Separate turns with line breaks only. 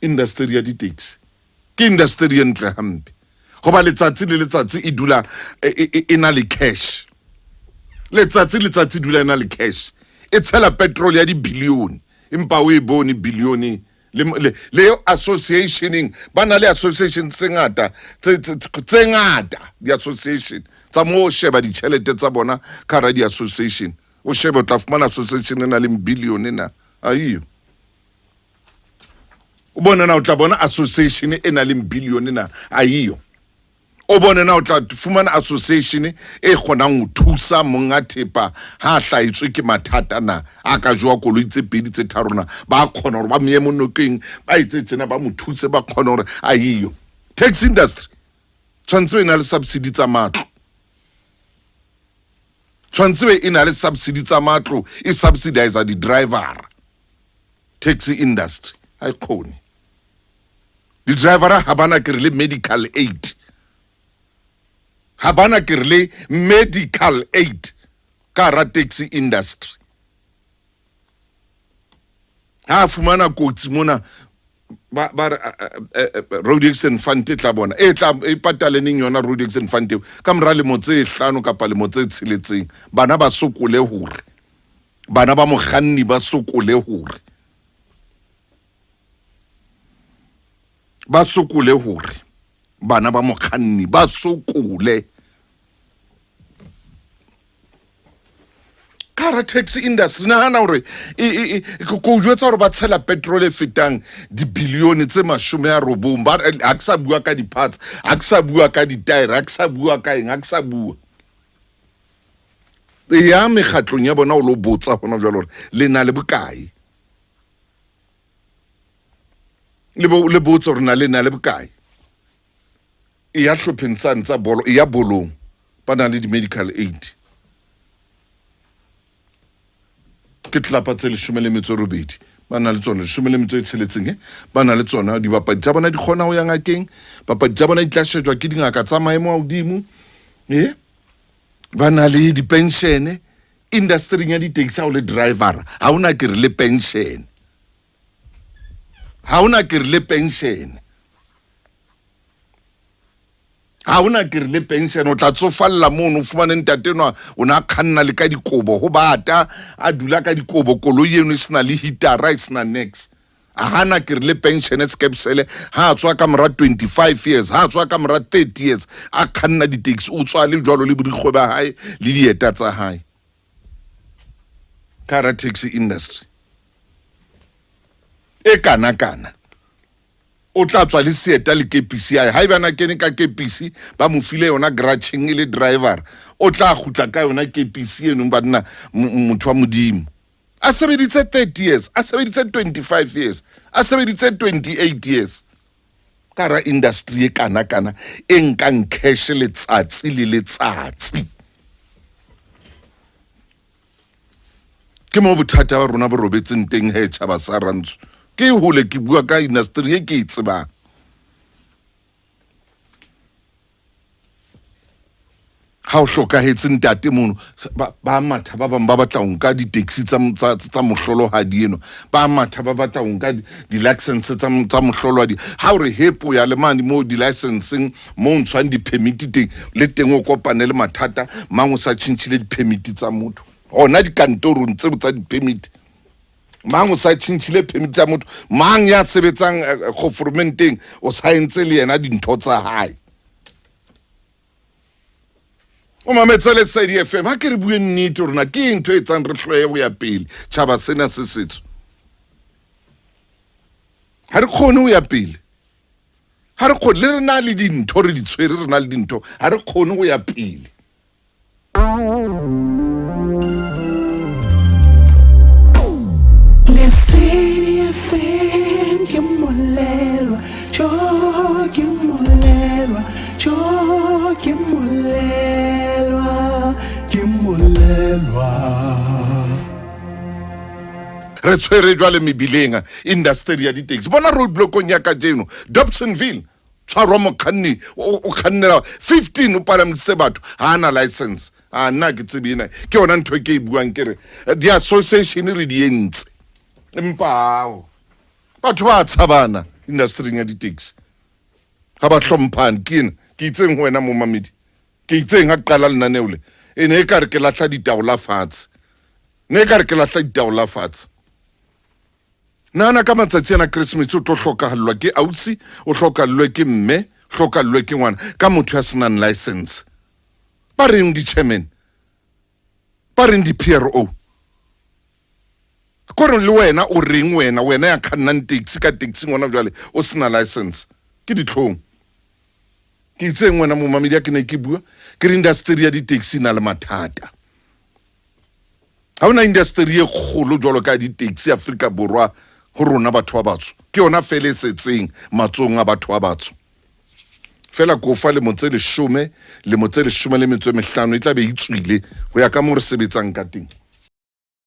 Industry ya di-taxi ke industry e ntle hampe, goba letsatsi le letsatsi e dula e, e, e, e na le cash. Letsatsi le letsatsi e dula e na le cash, e tshela petrol ya dibilione, empa o e bone bilione le, le, le associationeng ba na le association tse ngata tse ngata di-association tsa mo o sheba ditšhelete tsa bona ka hara di-association, o shebe o tla fumana association e na leng billione na aiyo. O bone na o tla bona association e na leng billione na aiyo. O bone na o tla fumana association e kgonang ho thusa monga thepa ha a hlahetswe ke mathata na a ka jowa koloi tse pedi tse tharo na ba kgona hore ba mo ye monokeng ba etse tjena ba mo thuse ba kgone hore a iyo. Taxi industry tshwanetse e na le subsidy tsa matlo, tshwanetse be e na le subsidy tsa matlo, e subsidize di-driver. Taxi industry ha e kgone, di-drivera ha bana ke re le medical aid, ha bana ke re le medical aid ka hara taxi industry. Ha a fumana kotsi mona ba ba re road accident fund e tla bona e tla e patale neng yona road accident fund eo ka mora lemo tse hlano kapa lemo tse tsheletseng. Bana ba sokole hore bana ba mokganni ba sokole hore ba sokole hore bana ba mokganni ba sokole ka hara taxi industry. Nahana hore ko o jwetsa hore ba tshela petrol e fetang dibilione tse 90. Ha ke sa bua ka di-parts, ha ke sa bua ka ditaere, ha ke sa bua ka eng, ha ke sa bua ya mekgatlong ya bona. O lo botsa gona jalo gore le na le bokae, le botse gore na le na le bokae. E ya hlopheng tsane tsa bolo, e ya bolong, ba na le di-medical aid. Ke tlelapa tse 18 ba na le tsona, 16 e ba na le tsona. Dibapadi tsa bona di kgona ho ya ngakeng, bapadi tsa bona di tla shejwa ke dingaka tsa maemo a hodimo, e ba na le dipenshene. Industryng ya di-taxi ha o le drivera ha ona ke re le pension, ha ona ke re le pension, ha ona ke re le pension. O tla tsofalla mono, o fumane ntate enwa o ne a kganna le ka dikobo, ho bata, a dula ka dikobo, koloi eno e sena le hitara, e sena nex, a hana ke re le pension skepsele. Ha a tswa ka mora 25 years, ha a tswa ka mora 30 years a kganna di-taxi, o tswa le jwalo le borikgwe ba hae le dieta tsa hae ka hara taxi industry e kana kana. O tla tswa le seeta le kepisi yae. Ha ebe a na kene ka kepisi ba mo file yona garageng e le driver, o tla kgutla ka yona kepisi eno. Banna, motho wa modimo a sebeditse 30 years, a sebeditse 25 years, a sebeditse 28 years ka hara industry e kana kana e nkang cash letsatsi le letsatsi. Ke mo bothata ba rona bo robetseng teng he, tjhaba sa rantsho. Ke hole ke bua ka industry e ke e tsebang. Ha o hlokahetse ntate mono, ba matha ba bang ba batla ho nka di-taxi tsa mohlolohadi eno, ba matha ba batla ho nka di-license tsa mohlolohadi. Ha o re hepo ya le mane mo di-licenseng mo o ntshwang di-permit teng, le teng o kopane le mathata mang, o sa tjhentjhile di-permit tsa motho gona dikantorong tseo tsa di-permit, mang o sa tjhentjhile permit tsa motho, mang ya sebetsang governmenteng o sa entse le yena dintho tsa hae. O mametse Lesedi FM. Ha ke re bue nnete rona, ke ntho e etsang re hloye ho ya pele. Tjhaba sena se setso ha re kgone ho ya pele, ha re kgone le re na le dintho, re di tshwere, re na le dintho, ha re kgone ho ya pele.
Lesedi FM ke molelwa, jo ke molelwa, jo ke molelwa, ke molelwa.
Re tshwere jwale mebileng industry ya di-taxi. Bona roadblockong ya kajeno Dobsonville, tshwarwa mokganni o kgannela 15, o palameditse batho, ha ana license. A nna ke tsebe ena ke yona ntho e ke e buang, ke re di-association re di entse, empa ao batho ba tshabana. industryng ya di-taxi ga ba hlomphane ke ena ke itseng ho wena momamedi ke itseng ha qala lenaneo le e ne e ka re ke lahla ditaola fatshe ne e ka re ke lahla ditaola fatshe nahana ka matsatsi ana Christmas o tlo hlokahallwa ke ausi o hlokahallwe ke mme hlokahallwe ke ngwana ka motho ya senang license ba reng di-chairman ba reng di-pro kore le wena o reng wena wena ya kgannang taxi ka taxi ngwana jwale o sena license ke ditlhong ke itseng wena momamedi ya ke ne ke bua ke re industry ya di-taxi e na le mathata ga ona industry e kgolo jwalo ka di-taxi Afrika Borwa ho rona batho ba batsho ke yona fela e setseng matsong a batho ba batsho fela kofa lemo tse leshome lemo tse leshome le metso e mehlano e tla be e tswile ho ya ka mo re sebetsang ka teng.